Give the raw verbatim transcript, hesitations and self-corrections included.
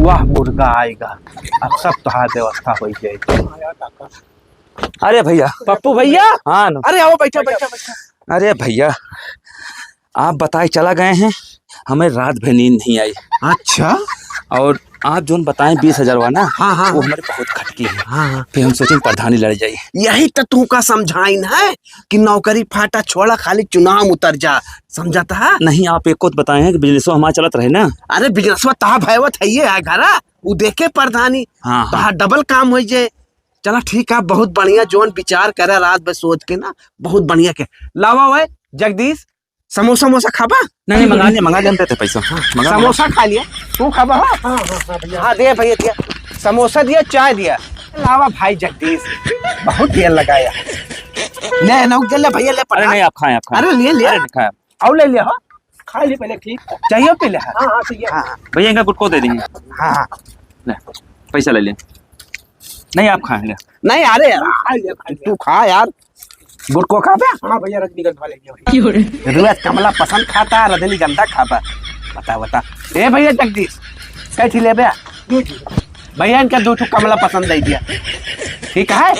वाह, मुर्गा आएगा, अब सब तोहार व्यवस्था हो जाएगी। अरे भैया। पप्पू भैया। हाँ न। अरे आओ, बैठा, बैठा, बैठा। अरे भैया, आप बताए चला गए हैं, हमें रात भर नींद नहीं आई। अच्छा। और आप जोन बताए बीस हजार हुआ ना, हाँ, हाँ, वो हाँ। हमारे बहुत खटकी है। हाँ, हाँ। फिर हम सोचे प्रधानी लड़ जाई। यही तो तू का समझाइन है कि नौकरी फाटा छोड़ा, खाली चुनाव उतर जा, समझता है? नहीं, आप एक को तो बताए हैं कि बिजनेसवा हमारा चलत रहे ना। अरे बिजनेसवा तहा भयवत है ये है घरा, उ देखे प्रधानी, हाँ, हाँ। तहा डबल काम हो जाए। चला ठीक है, बहुत बढ़िया, जोन विचार करे रात भर सोच के ना, बहुत बढ़िया के। लावा हुआ जगदीश, समोसा मोसा खाबा? नहीं, नहीं, मंगा लिया, मंगा लिया, हम देते पैसा। हाँ, मंगा, समोसा खा लिया, तू खाबा? हाँ, हाँ, हाँ, हाँ, भैया। हाँ, दे भैया, दिया। समोसा दिया, चाय दिया। लावा भाई जगदीश, बहुत देर लगाया। ले, नौक दे ले भैया, ले अरे पटा। नहीं, आप खाएं, आप खाएं। अरे, ले, ले। अरे, नहीं खाएं। और ले लिया हो? खा ले पहले, ठीक। चाहिए पी ले? हाँ, हाँ, चाहिए। हाँ, हाँ। भैया, इनका गुटको दे देंगे। हाँ, हाँ। ले, पैसा ले ले। नहीं, आप खाएं, ले। नहीं, अरे यार, खा ले, खा ले। तू खा यार। गुटको खा बे? हाँ भैया, रजनीगंधा ले लिया भैया। रुएस कमला पसंद खाता, रजनीगंधा खाता। बता, बता। ए भैया जगदीश, कैसी लेबे? दो ठो। भैया, इनका दो ठो कमला पसंद दे दिया। ठीक है?